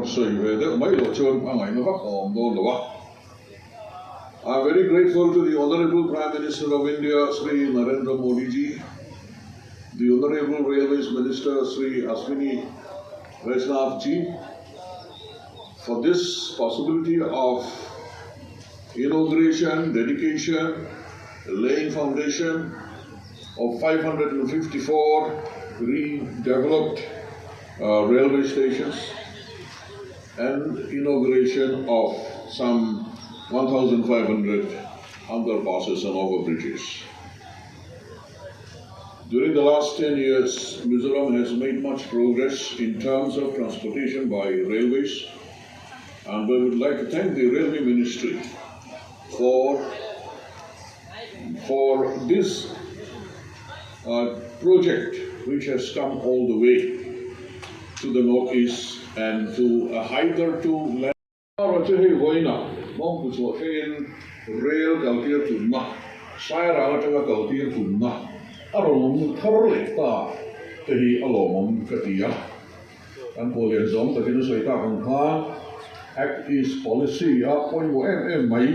Sawi ve deuh mai loh chuan a ngaihna vak a awm dawn lo a. I am very grateful to the Honourable Prime Minister of India Shri Narendra Modi ji, the Honourable Railways Minister Shri Ashwini Vaishnav ji for this possibility of inauguration, dedication, laying foundation of 554 redeveloped railway stations and inauguration of some 1,500 underpasses and overbridges. During the last 10 years, Mizoram has made much progress in terms of transportation by railways, and we would like to thank the Railway Ministry for this project which has come all the way to the northeast and to a hitherto land. Erawh chu hei vawiinah mawngpu chhuah thlengin rel kaltir tumna, Sairang atanga kaltir tumna a rawn awm thar leh ta te hi a lawmawm ka ti a. Kan pawl lian zawng takin a sawi tak ang khan Act East Policy a pawimawh em em mai.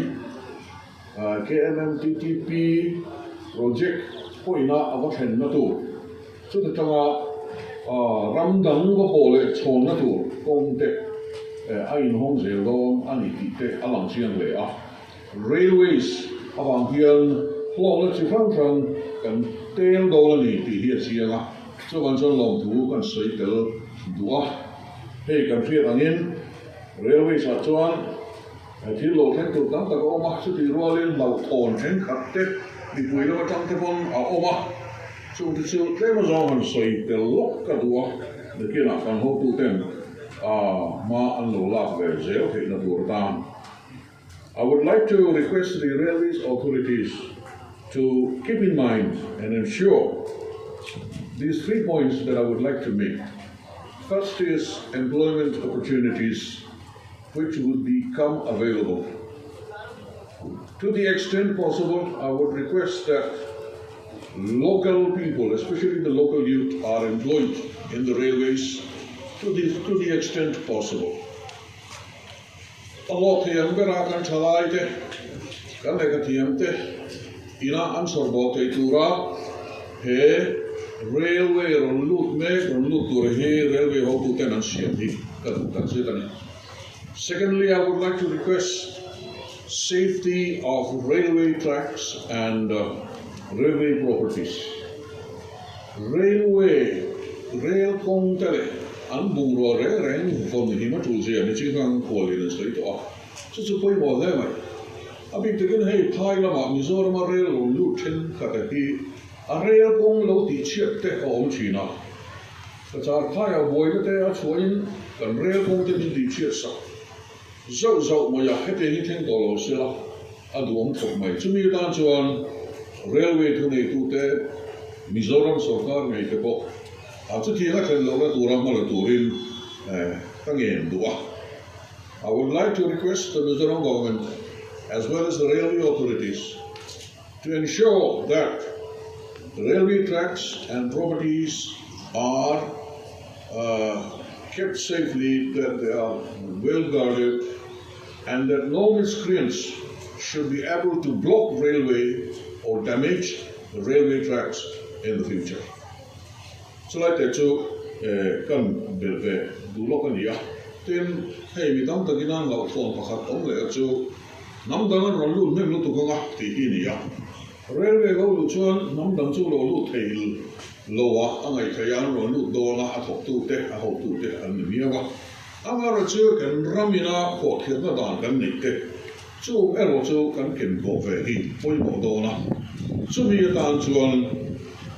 KMMTTP project pawhina a va thlenna tur, chuti tanga ram dang va pawh leh chhawnna tur kawng te a inhawng zel dawn a ni tih te a lang chiang hle a. Railways avang hian hlawkna chi hrang hrang kan tel dawn a ni tih hi a chiang a, chuvang chuan lawmthu kan sawi tel duh a. Hei kan hriat angin Railways ah chuan Thil lo thleng tur tam tak a awm a, chutih rualin hlauhthawn thenkhat te mipui lam atang te pawn a awm a, chungte chu tlem azawng han sawi tel lawk ka duh a, nakinah kan hotuten hma an lo lak ve zel theihna tur atan. I would like to request the Railways authorities to keep in mind and ensure these 3 points that I would like to make. First is employment opportunities which would become available. To the extent possible, I would request that local people, especially the local youth, are employed in the railways to the extent possible. A hlawk thei ang bera kan thalai te, kan lehkha thiam te ina an sawr bawk thei tura he railway rawn lut mek rawn lut tur hi railway hotu ten an siam hi ka duh tak zet a ni. Secondly, I would like to request safety of railway tracks and railway properties. Railway, rail kawng te leh an bungrua reng reng vawn him a tul zia ni chinghang khualin an sawi tawh a, chu chu pawimawh hle mai. A bik takin hei phai lamah Mizorama rail rawn lut thenkhat a hi a rail kawng lo tih chhiat te a awm thin a. Ka char phaiah buaina te a chhuahin kan rail kawng te min tih chhiat sak zauh zauh mai a, hetiang hi thleng tawh lo sela a duhawm khawp mai. Chumi atan chuan railway thuneitute Mizoram sorkar ngei te pawh a chutiang a thlen lohna tura hma la turin ka ngen duh a. I would like to request the Mizoram government as well as the railway authorities to ensure that the railway tracks and properties are kept safely, that they are well guarded and that no miscreants should be able to block railway or damage the railway tracks in the future. Chulai te chu kan bel ve duh lawk a ni a. Tin, hei mi tam takin an hlauhthawn pakhat awm leh chu hnam dang an rawn lut hnem lutuk anga tih hi a ni a. Railway lo luh chuan hnam dang chu lo lut thei lo a, a ngaih theih a, an rawn lut dawn a, a thawktute, a hotute an ni miau a. Amaherawh chu kan ramina khuahkhirhna dan kan neih te chu erawh chu kan kenkawh ve hi pawimawh dawn a. Chumi atan chuan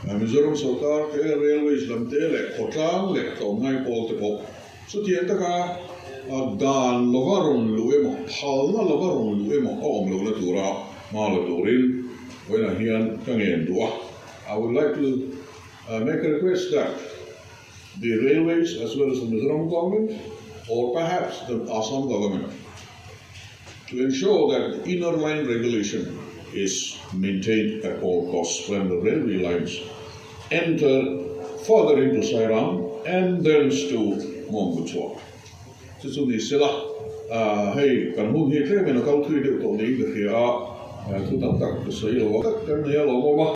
Mizoram sorkar te, Railways lam te leh khawtlang leh tlawmngai pawl te pawh chutiang taka dan lova rawn luh emaw, phalna lova rawn luh emaw a awm lohna tura hma la turin vawiinah hian ka ngen duh a. I would like to make a request that the railways as well as the Mizoram government or perhaps the Assam government to ensure that the inner line regulation is maintained at all costs when the railway lines enter further into Sairang and thence to Mongkuchhuak. Chu chu ni sela, hei kan hun hi tlemin a kal thui deuh tawh niin ka hria a, thu tam tak ka sawi lo a, tak kan nei a lawmawm a.